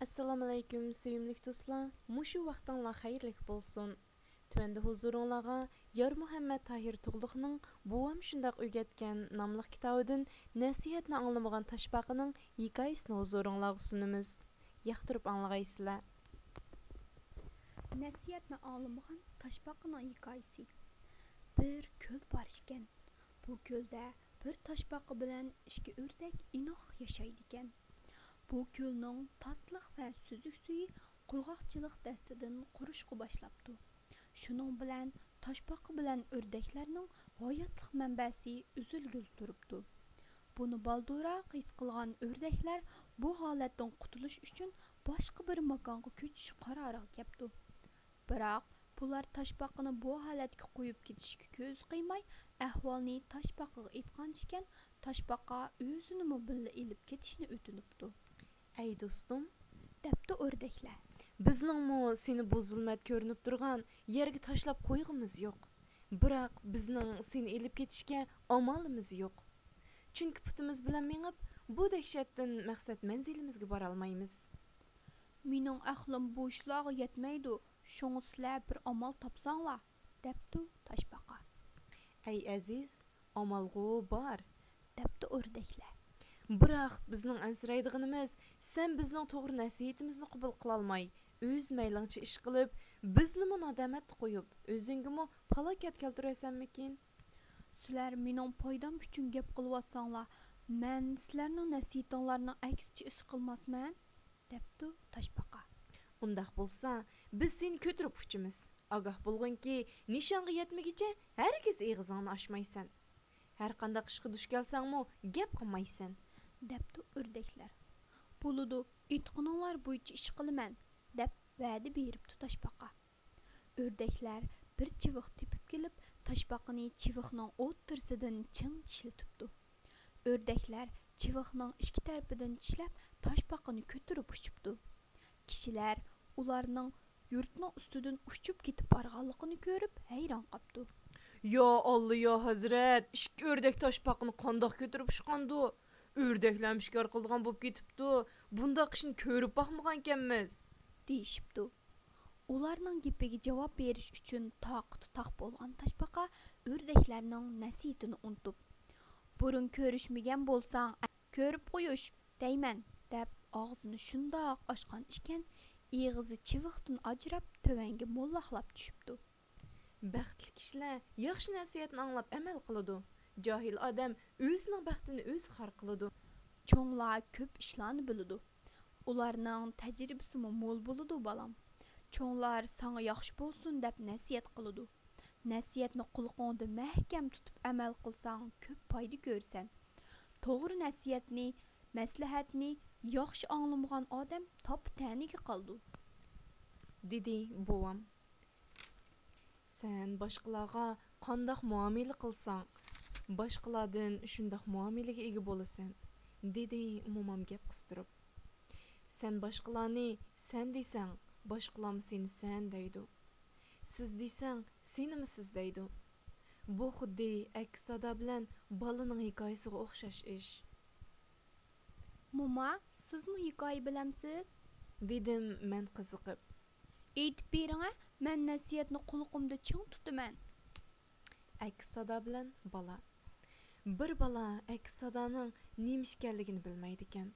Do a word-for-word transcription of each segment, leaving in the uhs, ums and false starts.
ئەسسالامۇئەلەيكۇم، سۆيۈملۈك دوستلار، مۇشۇ ۋاقتىڭلار خەيرلىك بولسۇن. تۆۋەندە ھۇزۇرۇڭلارغا يارمۇھەممەت تاھىر تۇغلۇقنىڭ بوۋام شۇنداق ئۆگەتكەن ناملىق كىتابىدىن نەسىھەتنى ئاڭلىمىغان تاشپاقىنىڭ ھېكايىسىنى ھۇزۇرۇڭلارغا سۇنىمىز. ياقتۇرۇپ ئاڭلىغايسىلەر. نەسىھەتنى ئاڭلىمىغان تاشپاقىنىڭ ھېكايىسى. بىر كۆل بار ئىكەن. بۇ كۆلدە بىر تاشپاقا بىلەن ئىككى ئۆردەك ئىناق ياشايدىكەن. بۇ كۆلنىڭ تاتلىق ۋە سۈزۈك سۈيى قۇرغاقچىلىق دەستىدىن قۇرۇشقا باشلاپتۇ. شۇنىڭ بىلەن تاشپاقا بىلەن ئۆردەكلەرنىڭ ھاياتلىق مەنبەسى ئۈزۈلگىلى تۇرۇپتۇ. بۇنى بالدۇرراق ھېس قىلغان ئۆردەكلەر بۇ ھالەتتىن قۇتۇلۇش ئۈچۈن باشقا بىر ماكانغا كۆچۈش قارارىغا كەپتۇ. بىراق، بۇلار تاشپاقىنى بۇ ھالەتكە قويۇپ كېتىشكە كۆز قىيماي، ئەھۋالنى تاشپاقىغا ئېيتقان ئىكەن، تاشپاقا ئۆزىنىمۇ بىللە ئېلىپ كېتىشنى ئۆتۈنۈپتۇ. ئەي دوستۇم، دەپتۇ ئۆردەكلەر، بىزنىڭمۇ سېنى بۇ زۇلمەت كۆرۈنۈپ تۇرغان يەرگە تاشلاپ قويغۇمىز يوق. بىراق، بىزنىڭ سېنى ئېلىپ كېتىشكە ئامالىمىز يوق. چۈنكى پۇتىمىز بىلەن مېڭىپ، بۇ دەھشەتتىن مەقسەت مەنزىلىمىزگە بارالمايمىز. مېنىڭ ئەقلىم بۇ ئىشلارغا يەتمەيدۇ، شۇڭا سىلەر بىر ئامال تاپساڭلار، دەپتۇ تاشپاقا. ئەي ئەزىز، ئامالغۇ بار، دەپتۇ ئۆردەكلەر. بىراق، بىزنىڭ ئەنسىرەيدىغىنىمىز، سەن بىزنىڭ توغرا نەسىھىتىمىزنى قوبۇل قىلالماي، ئۆز مەيلىڭچە ئىش قىلىپ، بىزنىمۇ نادامەتتە قويۇپ، ئۆزۈڭگىمۇ پالاكەت كەلتۈرەرسەنمىكىن؟ سىلەر مېنىڭ پايدام ئۈچۈن گەپ قىلىۋاتساڭلار، مەن سىلەرنىڭ نەسىھىتىڭلارنىڭ ئەكسىچە ئىش قىلماسمەن، دەپتۇ تاشپاقا. ئۇنداق بولسا، بىز سېنى كۆتۈرۈپ ئۇچىمىز. ئاگاھ بولغىنكى، نىشانغا يەتمىگىچە ھەرگىز ئېغىزىڭنى ئاچمايسەن. ھەرقانداق ئىشقا دۇچ كەلسەڭمۇ، گەپ قىلمايسەن، دەپتۇ ئۆردەكلەر. بولىدۇ، ئېيتقىنىڭلار بويىچە ئىش قىلىمەن، دەپ ۋەدە بېرىپتۇ تاشپاقا. ئۆردەكلەر بىر چىۋىق تېپىپ كېلىپ، تاشپاقىنى چىۋىقنىڭ ئوتتۇرىسىدىن چىڭ چىشلىتىپتۇ. ئۆردەكلەر چىۋىقنىڭ ئىككى تەرىپىدىن چىشلەپ، تاشپاقىنى كۆتۈرۈپ ئۇچۇپتۇ. كىشىلەر ئۇلارنىڭ يۇرتنىڭ ئۈستىدىن ئۇچۇپ كېتىپ بارغانلىقىنى كۆرۈپ ھەيران قاپتۇ. يا ئاللا، يا ھەزرەت، ئىككى ئۆردەك تاشپاقىنى قانداق كۆتۈرۈپ ئۇچقاندۇ؟ ئۆردەكلەرمۇ شىكار قىلىدىغان بولۇپ كېتىپتۇ. بۇنداق ئىشنى كۆرۈپ باقمىغانىكەنمىز، دېيىشىپتۇ. ئۇلارنىڭ گېپىگە جاۋاب بېرىش ئۈچۈن تاقىتى تاق بولغان تاشپاقا ئۆردەكلەرنىڭ نەسىھىتىنى ئۇنتۇپ، بۇرۇن كۆرۈشمىگەن بولساڭ، كۆرۈپ قويۇش دەيمەن، دەپ ئاغزىنى شۇنداق ئاچقان ئىكەن، ئېغىزى چىۋىقتىن ئاجراپ، تۆۋەنگە موللاقلاپ چۈشۈپتۇ. بەختلىك كىشىلەر ياخشى نەسىھەتنى ئاڭلاپ ئەمەل قىلىدۇ. جاھىل ئادەم ئۆزىنىڭ بەختىنى ئۆزى خار قىلىدۇ. چوڭلار كۆپ ئىشلارنى بىلىدۇ. ئۇلارنىڭ تەجرىبىسىمۇ مول بولىدۇ، بالام. چوڭلار ساڭا ياخشى بولسۇن دەپ نەسىھەت قىلىدۇ. نەسىھەتنى قۇلىقىڭدا مەھكەم تۇتۇپ ئەمەل قىلساڭ، كۆپ پايدا كۆرىسەن. توغرا نەسىھەتنى، مەسلىھەتنى ياخشى ئاڭلىمىغان ئادەم تاپا تەنىگە قالىدۇ، دېدى بوۋام. سەن باشقىلارغا قانداق مۇئامىلە قىلساڭ، باشقىلاردىن شۇنداق مۇئامىلىگە ئىگە بولىسەن، دېدى مومام گەپ قىستۇرۇپ. سەن باشقىلارنى سەن دېسەڭ، باشقىلارمۇ سېنى سەن دەيدۇ. سىز دېسەڭ، سېنىمۇ سىز دەيدۇ. بۇ خۇددى ئەكس سادا بىلەن بالىنىڭ ھېكايىسىغا ئوخشاش ئىش. موما، سىزمۇ ھېكايە بىلەمسىز؟ دېدىم مەن قىزىقىپ. ئېيتىپ بېرىڭە، مەن نەسىھەتنى قۇلىقىمدا چىڭ تۇتىمەن. ئەكس سادا بىلەن بالا. بىر بالا ئەكس سادانىڭ نېمە ئىكەنلىكىنى بىلمەيدىكەن.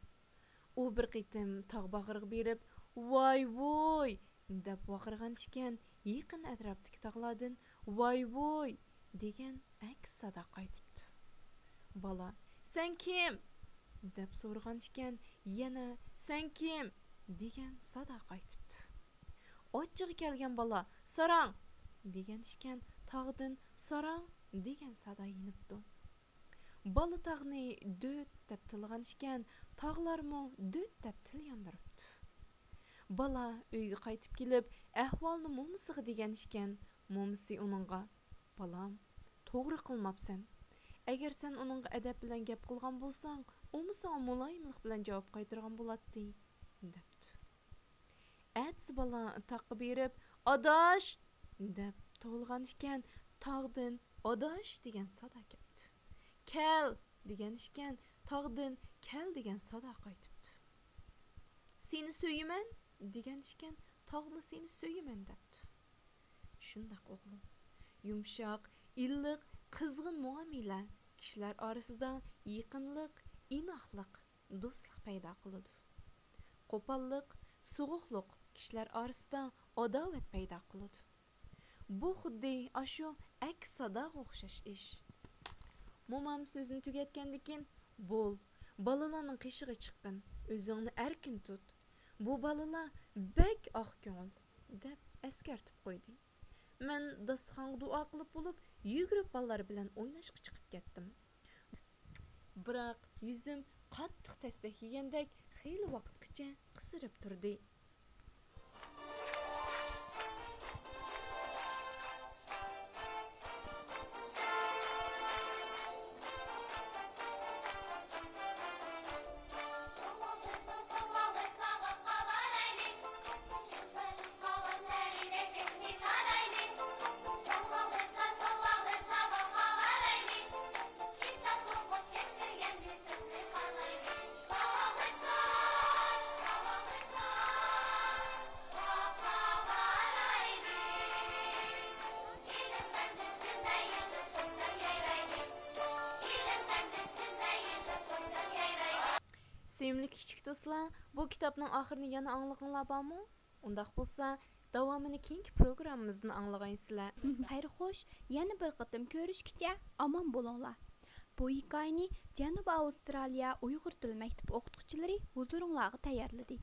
ئۇ بىر قېتىم تاغ باغرىغا بېرىپ، ۋاي ۋوي دەپ ۋارقىرىغان ئىكەن، يېقىن ئەتراپتىكى تاغلاردىن ۋاي ۋوي دېگەن ئەكس سادا قايتىپتۇ. بالا، سەن كىم؟ دەپ سورىغان ئىكەن، يەنە سەن كىم؟ دېگەن سادا قايتىپتۇ. ئاچچىقى كەلگەن بالا، ساراڭ! دېگەن ئىكەن، تاغدىن ساراڭ! دېگەن سادا يېنىپتۇ. بالا تاغنى دۆت دەپ تىللىغان ئىكەن، تاغلارمۇ دۆت دەپ تىل ياندۇرۇپتۇ. بالا ئۆيگە قايتىپ كېلىپ، ئەھۋالنى مومىسىغا دېگەن ئىكەن، مومىسى ئۇنىڭغا، بالام، توغرا قىلماپسەن. ئەگەر سەن ئۇنىڭغا ئەدەپ بىلەن گەپ قىلغان بولساڭ، ئۇمۇ ساڭا مۇلايىملىق بىلەن جاۋاب قايتۇرغان بولاتتى، دەپتۇ. ئەتىسى بالا تاغقا بېرىپ، ئاداش! دەپ توۋلىغان ئىكەن، تاغدىن ئاداش دېگەن سادا كەپتۇ. كەل! دېگەن ئىكەن، تاغدىن كەل دېگەن سادا قايتىپتۇ. سېنى سۆيىمەن دېگەن ئىكەن، تاغمۇ سېنى سۆيىمەن دەپتۇ. شۇنداق ئوغلۇم، يۇمشاق، ئىللىق، قىزغىن مۇئامىلە كىشىلەر ئارىسىدا يېقىنلىق، ئىناقلىق، دوستلۇق پەيدا قىلىدۇ. قوپاللىق، سوغۇقلۇق كىشىلەر ئارىسىدا ئاداۋەت پەيدا قىلىدۇ. بۇ خۇددى ئاشۇ ئەكس ساداغا ئوخشاش ئىش. مومام سۆزىنى تۈگەتكەندىكىن، بول، بالىلارنىڭ قېشىغا چىققىن، ئۆزۈڭنى ئەركىن تۇت. بۇ بالىلار بەك ئاق كۆڭۈل، دەپ ئەسكەرتىپ قويدى. مەن داستىخانغا دۇئا قىلىپ بولۇپ، يۈگۈرۈپ بالىلار بىلەن ئويناشقا چىقىپ كەتتىم. بىراق يۈزۈم قاتتىق تەستەك يېگەندەك خېلى ۋاقىتقىچە قىزىرىپ تۇردى. سۆيۈملۈك كىچىك دوستلار، بۇ كىتابنىڭ ئاخىرىنى يەنە ئاڭلىغىڭلار بارمۇ؟ ئۇنداق بولسا، داۋامىنى كېيىنكى پروگراممىمىزدىن ئاڭلىغايسىلەر. خەير خوش، يەنە بىر قېتىم كۆرۈشكىچە ئامان بولۇڭلار. بۇ ھېكايىنى جەنۇبىي ئاۋسترالىيە ئۇيغۇر تىل مەكتىپى ئوقۇتقۇچىلىرى ھۇزۇرۇڭلارغا تەييارلىدى.